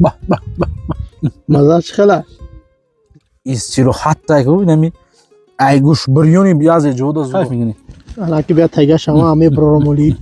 Ба ба ба. Маза чӣ хела? Истироҳат тай ку инами ай гӯш бирёни язе ҷода зуд мегини. Анаки бия тайга шама ами бророmoли.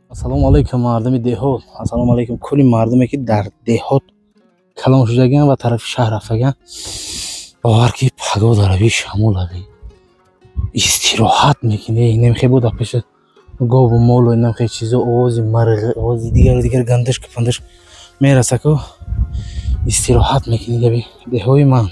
Ассалому алайкум, мардуми деҳот. Ассалому алайкум, кулли мардуме, ки дар деҳот калон шудаган ва тарафи шаҳр рафтаган. Бовар ки паго дарави шамолави. Истироҳат мекунӣ, инам хе буда пеша гову молу, инам хе чизо, овози марғ, овози дигару дигар, гандашка пандаш мераса ку, истироҳат мекунӣ. Габи деҳои ман,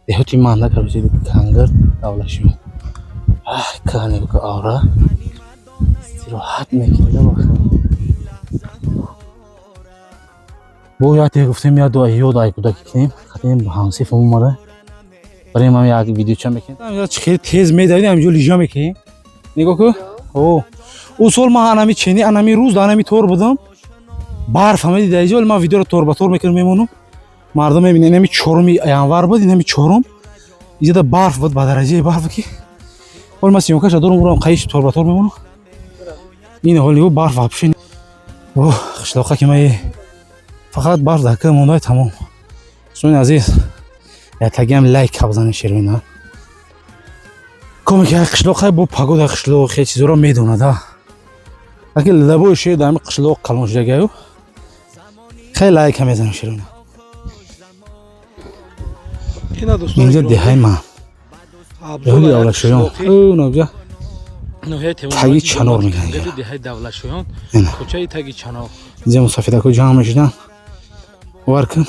деҳоти ман да, короче, Кангар, Давлашиён. Ах, кане бука авра истироҳат мекунӣ да бахта. Бо як гуфтем, як дуа ёд ай кӯдаки кунем, хатем ҳамсифам омада. Барем ҳам як видеоча мекунем. Чӣ хеле тез медавидем, ҳаминҷо лижа мекунем. Нигоҳ ку. О, ӯ сол ман анами чени, анами рӯз анами тор будам. Барф ҳама дида иҷо, ман видеоро тор ба тор мекунам, мемонам. Мардум мебинанд, инами 4 январ буд, инами чорум. Иҷода барф буд, ба дараҷаи барф ки. Ҳол ман съёмкаша дорам, урам қайиш тор ба тор мемонам. Ин ҳол нигоҳ, барф вообще. Оҳ, қишлоқа ки ман фақат барф дар кӯ мондай, тамом. Дӯстони азиз, ятагиам лайк бизанед, шервина. Коме ки қишлоқ бо погода қишлоқ хеле чизоро медонад, а. Аки лабои шер дар ҳамин қишлоқ калон шудагаю. Хеле лайк мезанем, шервина. Ина дӯстони Инҷа деҳаи ман. Деҳои Давлатшоён. Ӯ ноҷа ноҳияи таги Чанор мегӯянд инҷа. Деҳаи Давлатшоён, Ина. кӯчаи таги Чанор. Инҷа мусофирако ҷамъ мешуданд. Бовар кун.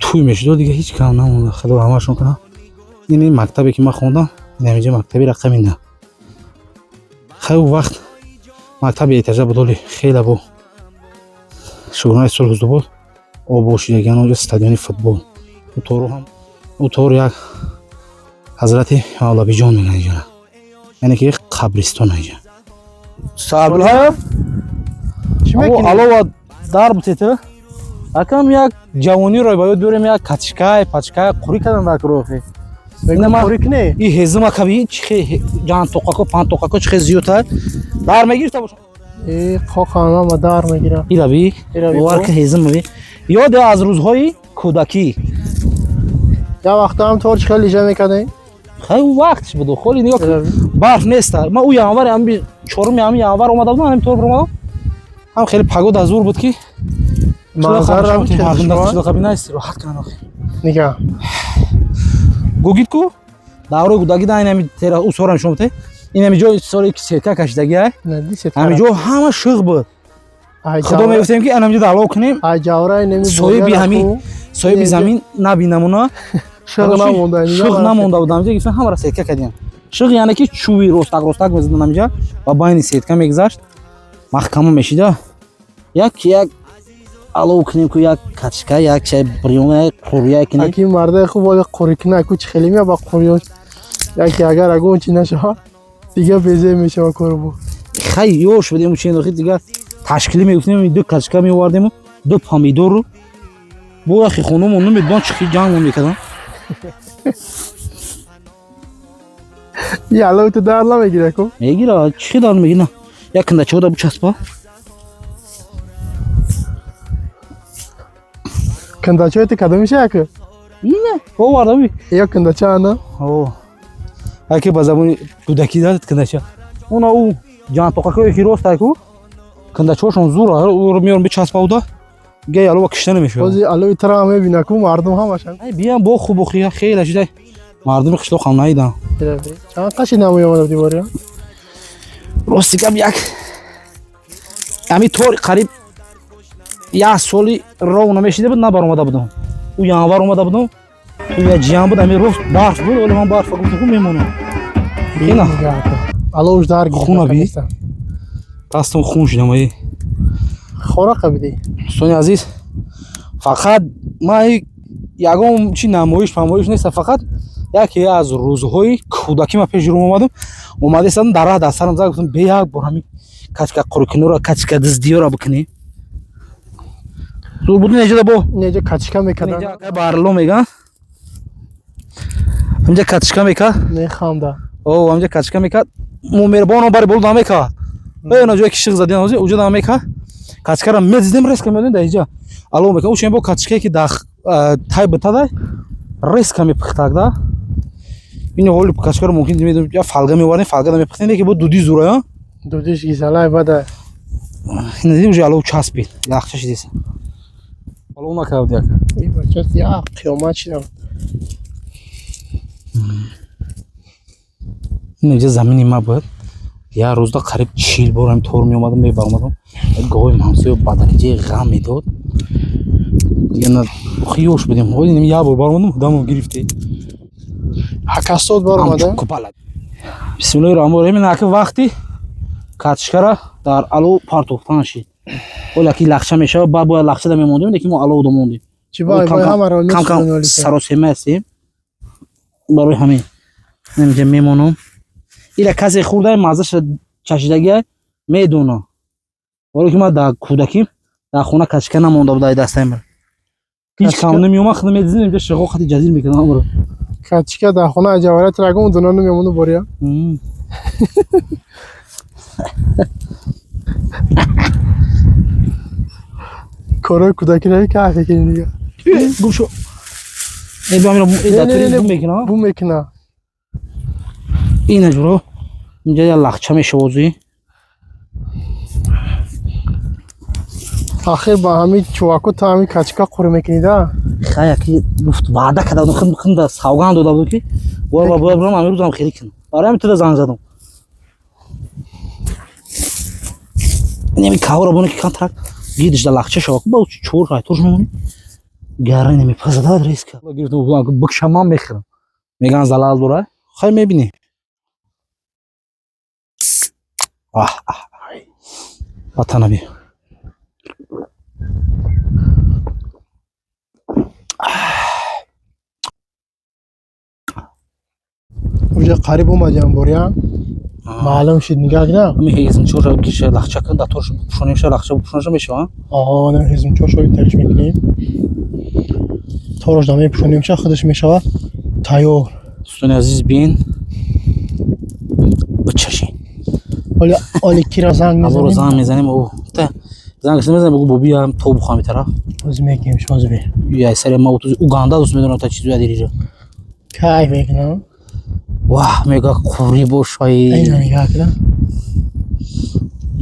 Тӯй мешуд, дига ҳеҷ кам намонда. Худо раҳматшон кунад. Ин ин мактабе ки ман хондам, ин ҳаминҷа мактаби рақами на. Хай, ӯ вақт мактаби этажа буд, оли хеле бо шугунаи сулҳ зубод обод шудагиан, онҷо стадиони футбол. Ӯ тору ҳам ӯ тор як ҳазрати Мавлавиҷон мегӯянд инҷо. Яъне ки қабристон инҷа. Сабилҳо Чӣ мекунӣ? Алова дар бутета. Акам як ҷавониро ба ёд биёрем, як качкай, пачкай қурӣ кардан дар курохи. Мегӯям, Ина қурӣ кунӣ? И ҳезима каби чи хе ҷан тоқако, пан тоқако чи хе зиёдтар дар мегирифта бош. Э, қоқанама дар мегирам. Ираби, Ираби, бовар ко? ки ҳезим би. Ёде аз рӯзҳои кӯдакӣ. Я вақта ҳам тор чӣ хел лижа мекардем? Хай, вақтш буд, холи нигоҳ кун. Барф нест. Ман ӯ январ, ҳами 4-уми ҳами январ омада будам, ҳамин тор омадам. Ҳам хеле погода зур буд ки Манзарам чӣ мардум дар шумо? қишлоқа бина истироҳат кунанд охи. Нигаҳ. Гугид ку давраи кӯдакӣ да инами тера ӯ сорам шумо те инами ҷо соли ки сетка кашидаги ай. Нади сетка. Ҳами ҷо ҳама шиғ буд. Ай Худо мегуфтем, ки анамҷо даъво кунем. Ай ҷавраи неми Соҳиби ҳами соҳиби Инҷа- замин набинамуна. Шиғ намонда. Шиғ намонда буд, ҳамҷо гирифтан, ҳамаро сетка кардем. Шиғ яъне ки чӯби ростак ростак мезадан ҳамҷа ва байни сетка мегузашт, маҳкама мешида. Як як алов кунем ку, як качка, як чай бирён, як қурия кунем. Аки мардаи хуб оли қурӣ куна ку, чӣ хеле мея ба қурёш. Яки агар ягон чи нашавад, дига безе мешава корбо. Хай, ёш будем, чин охи дигар ташкилӣ мегуфтем, ду качка меовардему, ду помидору бо яхи хонумон намедонам чӣ ҷангмон мекардам. И алов ту дар намегира ку? Мегира, чӣ дар мегира, як кандачода бучаспа. Кандачои ту кадомиша яку? Ина овардами. Ё кандача ана? О, яке ба забони кӯдакӣ дад кандача. Она ӯ ҷантоқакое ки рост ку, кандачаҳошон зур, ӯро меорам, бичаспауда гай, алова кишта намешавад. Бози алови тара мебина ку мардум ҳамаша. Ай, биям бо хуб охи, хеле шидай мардуми қишлоқ ҳам наидам. Чанд қаши намои омада будӣ боря? Рости гап, як ҳами тор қариб як соли ров намешида буд, набаромада будам. Ӯ январ омада будам, ӯ як ҷиян буд, ҳами рост барф буд, вале ман барфа гуфтам, мемонам. Ина. Аловш дар гирифта. Хуна би? Конечно. Дастам хун шудам ай. Хора қабидӣ. Дӯстони азиз, фақат ман ягон чи намоиш памоиш нест, фақат яке аз рӯзҳои кӯдакӣ ман пеши рӯм омадам, омада истодам дар раҳ, дар сарам зад, гуфтам, бе як бор ҳамин качка қурикунуро, качка диздиёро бикунем. Зур буд неҷода бо. Неҷа качка мекардан. Инҷа барло меган, ҳамҷа качка мекард. Механда. О, ҳамҷа качка мекард, мо меҳрбоно бари боло дам мекард. Э, на ҷое ки шиғ задиан ҳозир, уҷо дам мекард. Качкара мезидем, резко меодем дар инҷа. Алов мекунем. Учен бо качкае ки дар тай битадай, резко мепухтак да. Ин ҳоли качкаро мумкин медонем, я фалга меовардем, фалга мепухтем, лекин бо дуди зура, Дудиш гизалай бада. Ин дидем, уже алов часпид. Лахча шидеса. Алов накард як. И бача я қиёмат шидам. Ин инҷа замини ма буд. Як рӯзда қариб 40 бор ҳам тор меомадам, мебаромадам. Гоҳи ҳамсоя ба дараҷаи ғам медод. Дига на хиёш будем. Ҳоли ним як бор баромадам, дамо гирифте. Ҳакастод баромада. Бисмиллоҳи раҳмони раҳим. Ин аки вақти качкара дар алов партофтан шид. Ҳоло ки лахча мешавад, баъд бояд лахчада мемондем, лекин мо алов домондем. Чӣ бай бай ҳамаро кам кам саросема ҳастем. Барои ҳамин инҷа мемонам. Ила касе хӯрда маззаша чашидагия медона. Барои ки ман дар кӯдаким дар хона качка намонда буд ай дастаи ман. Ҳеҷ кам намеомад, худам медидем, инҷа шиғо хати ҷазир мекардам ҳамаро. Качка дар хона ҷаварат рагум дуна намемону бория. Корҳои кӯдакӣ кайф кунӣ дига. Гум шо. Э бамира э датури бум мекуна. Бум мекуна. Ина ҷуро. Инҷа я лахча мешавозӣ. Ахир ба ҳамин чуваку та ҳамин качка қур мекунӣ да? Хая ки гуфт ваъда карда будам, худам худам савганд дода буд ки бояд бояд бурам ҳамин рӯзам хеле кунам. Барои ҳамин туда занг задам. Неми кавра боне ки контракт гидиш да лахча шава ба чор хай турш мемонӣ. Гара неми пазада резка. Гирифтам гуфтам бикшам ман мехӯрам. Меган залал дора. Хай мебинӣ. Аҳ аҳ. Ватана би. Уже қариб омадиам бория. Маълум шид нигаҳ кина. Ҳамин ҳезмчор киша лахча кун да торш пӯшонем лахча пӯшонаша мешава. Аҳа, на ҳезмчор шои тариш мекунем. Торош да мепӯшонем ша худаш мешава тайёр. Дӯстони азиз бин. Бичашин. Оли оли кира занг Аборо мезанем. занг мезанем. О, та занг мезанем, бугу боби ҳам то бухам тараф. Оз мекунем шоз би. Я сари ма утуз Уганда дӯст медонам та чизу ядириҷо. Кайф мекунам. Ваҳ, мега қури бошай. Айна нигаҳ кина.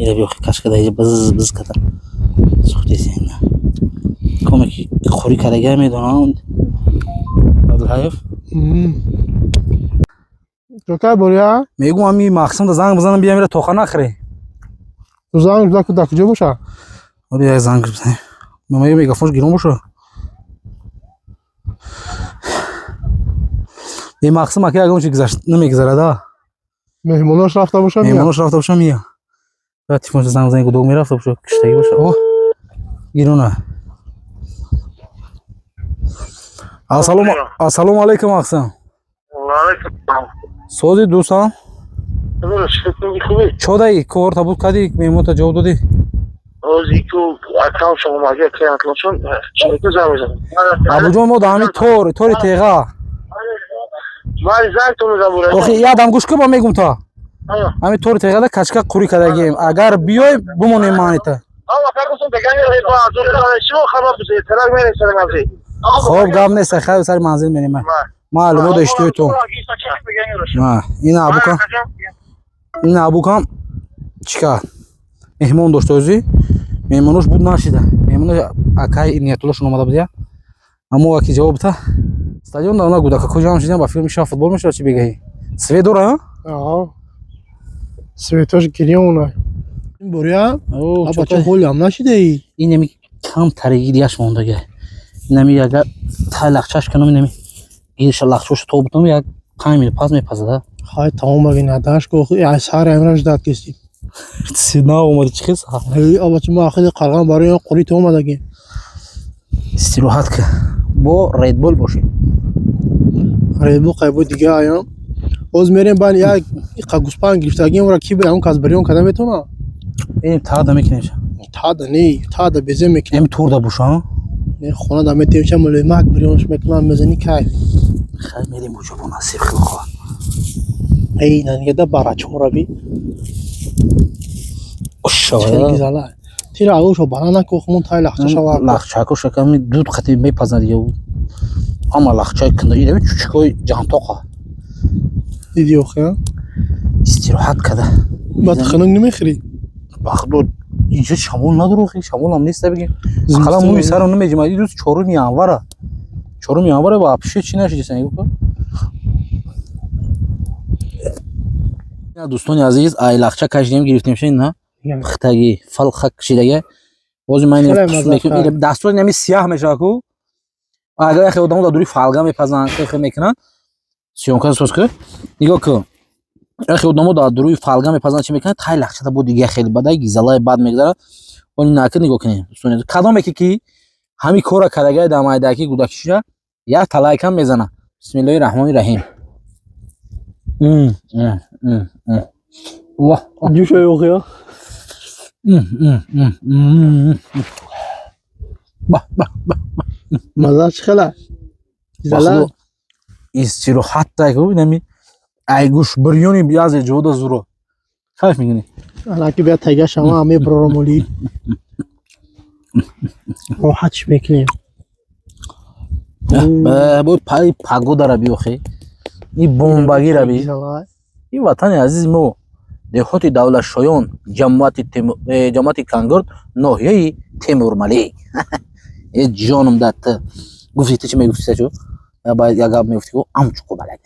Ира биё кашка даиҷа быз быз када. Сухти зина. Коме ки қури кадага медонам. Абдулҳаев. Чокай бория? Мегум ами мақсам да занг бизанам биям ира тоха нахӯре. Ту занг зада ку дар куҷо боша? Оли як занг бизанем. Мегум мегафонш гирон боша. Бе мақсам ака ягон чи гузашт намегузарада. Меҳмонош рафта боша мия? Меҳмонош рафта боша мия. Баъд телефонша занг бизанем гудок мерафта боша, киштагӣ боша. О, гирона. Ассалому ассалому алайкум Ақсам. Сози дӯстам? Чодаи кор табуд кардӣ, меҳмонта ҷавоб додӣ? Абуҷон мо дар ҳамин тор, тори теға. Охи ядам гӯш кун ба мегум та. Ҳамин тори теғада качка қурӣ кардагием. Агар биёй бимонем маънита. Хоб гап нест, хайр сари манзил мерем. Маълумот иштиётон. Ин абукам, ин абукам чӣ кард? Меҳмон дошт ӯзи. Меҳмонош буд нашида. Меҳмонош акай Ниятуллошон омада буд я. Аммо аки ҷавоб та. Стадион дар она гудака ҷамъ шидем ба филм мешава футбол мешава чӣ бегаҳӣ? Свет дора, а? Аҳа. Светош гирёна. Ин бория? О, А бача ҳолиам нашидаи? Ин ами кам тариги дигаш мондага. Ин ами агар тай лахчаш кунам, ин ами гирша лахчош то бутам як 5 минут пас мепазада. Хай тамом аги надаш ко ай сар амраш дад кести. Сина омади чӣ хел саҳар? Эй абача мо ахири қалған барои он қури то омадаги. Истироҳат ка. Бо Red Bull бошед. Ребу қайбу дига аям. Оз мерем бан як иқа гӯспанд гирифтагием ра ки бе он кас бирён када метона? Бинем тада мекунем. Тада не, тада безе мекунем. Эми турда боша. Не хона да метем ша мулемак бирёнш мекунам мезани кайф. Хай мерем буҷо бо насиб хел хоҳад. Эй на нига да барачора би. Ошава. Гизала. Тира алошо баланд наку, хумон тай лахча шава. Лахчако шаками дуд қати мепазад дига. Ама лахчаи кунда инами чучкои ҷантоқа. Диди охи? Истироҳат када. Баъд хунук намехӯрӣ? Бахдо, инҷо шамол надорохи, шамолам неста бигем. Ақаллан мӯи сарам намеҷимад. Ин рӯз 4 январа. 4 январа вообще чӣ нашидисан, нигоҳ кун. Дӯстони азиз, ай лахча кашидем, гирифтем шин, на? Пухтагӣ, фалха кашидага. Бози ман Хеле мазза кард. Дастори нами сияҳ мешавад ку. Агар яхе одамо дар дури фалга мепазанд, хе мекунанд. Съёмка соз ку. Нигоҳ кун. Яхе одамо дар дуруи фалга мепазанд, чӣ мекунанд? Тай лахчада бо дига хеле бадай гизалаи бад мегзарад. Он наки нигоҳ кунед. Дӯстони азиз, кадоме ки ҳамин кора кардагай дар майдаки гудакишида як талайкам мезана. Бисмиллоҳи раҳмони раҳим. М, м, м, м. Ваҳ. Ҷӯшои охи. М, м, м, м, м. Баҳ, баҳ. Маза чӣ хела? Зала. Бахло истироҳат ку инами ай гӯш бирёни язе ҷода зуро. Кайф мекунӣ. Анаки бия тайга шава меброром, оли роҳатш мекунем. Бо пай погодара биёхе. И бомбагира би. Зала. Ин ватани азизи мо, деҳоти Давлатшоён, ҷамоати Кангурд, ноҳияи Темурмалик. Э ҷонум, да ту гуфти, ту чӣ мегуфти, сачо? Як гап мегуфти ку амчуқу балак.